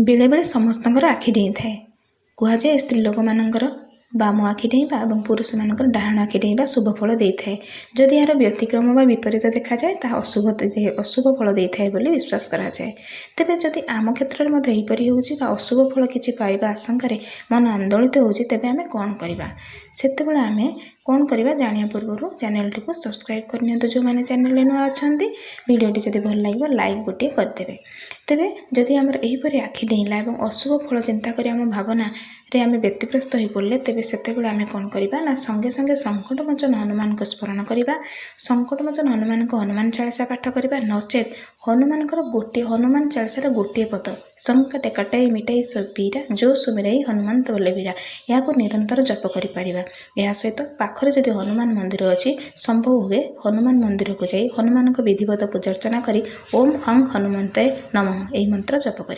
ବେଳେବେଳେ ସମସ୍ତଙ୍କର ଆଖି ଡେଇଁଥାଏ। କୁହାଯାଏ, ସ୍ତ୍ରୀ ଲୋକମାନଙ୍କର ବାମ ଆଖି ଡେଇଁବା ଏବଂ ପୁରୁଷମାନଙ୍କର ଡାହାଣ ଆଖି ଡେଇଁବା ଶୁଭ ଫଳ ଦେଇଥାଏ। ଯଦି ଏହାର ବ୍ୟତିକ୍ରମ ବା ବିପରୀତ ଦେଖାଯାଏ, ତାହା ଅଶୁଭ ଫଳ ଦେଇଥାଏ ବୋଲି ବିଶ୍ୱାସ କରାଯାଏ। ତେବେ ଯଦି ଆମ କ୍ଷେତ୍ରରେ ମଧ୍ୟ ଏହିପରି ହେଉଛି ବା ଅଶୁଭ ଫଳ କିଛି ପାଇବା ଆଶଙ୍କାରେ ମନ ଆନ୍ଦୋଳିତ ହେଉଛି, ତେବେ ଆମେ କ'ଣ କରିବା? ସେତେବେଳେ ଆମେ କ'ଣ କରିବା ଜାଣିବା ପୂର୍ବରୁ ଚ୍ୟାନେଲଟିକୁ ସବସ୍କ୍ରାଇବ୍ କରିନିଅନ୍ତୁ, ଯେଉଁମାନେ ଚ୍ୟାନେଲରେ ନୂଆ ଅଛନ୍ତି। ଭିଡ଼ିଓଟି ଯଦି ଭଲ ଲାଗିବ, ଲାଇକ୍ ଗୋଟିଏ କରିଦେବେ। ତେବେ ଯଦି ଆମର ଏହିପରି ଆଖି ଡେଇଁଲା ଏବଂ ଅଶୁଭ ଫଳ ଚିନ୍ତା କରି ଆମ ଭାବନାରେ ଆମେ ବ୍ୟତିବ୍ୟସ୍ତ ହୋଇପଡ଼ିଲେ, ତେବେ ସେତେବେଳେ ଆମେ କ'ଣ କରିବା ନା ସଙ୍ଗେ ସଙ୍ଗେ ସଙ୍କଟମୋଚନ ହନୁମାନଙ୍କୁ ସ୍ମରଣ କରିବା, ସଙ୍କଟମୋଚନ ହନୁମାନଙ୍କ ହନୁମାନ ଚାଳିଶା ପାଠ କରିବା। ନଚେତ୍ ହନୁମାନଙ୍କର ଗୋଟିଏ ହନୁମାନ ଚାଳିଶାର ଗୋଟିଏ ପଦ, "ସଂକଟ କଟଇ ମିଟଇ ସବ ପୀରା, ଯୋ ସୁମିରଇ ହନୁମନ୍ତ ବଲବୀରା", ଏହାକୁ ନିରନ୍ତର ଜପ କରିପାରିବା। ଏହା ସହିତ ପାଖରେ ଯଦି ହନୁମାନ ମନ୍ଦିର ଅଛି, ସମ୍ଭବ ହୁଏ ହନୁମାନ ମନ୍ଦିରକୁ ଯାଇ ହନୁମାନଙ୍କ ବିଧିବଦ୍ଧ ପୂଜାର୍ଚ୍ଚନା କରି "ଓମ୍ ହଂ ହନୁମନ୍ତେ ନମଃ" ଏହି ମନ୍ତ୍ର ଜପ କରିବା।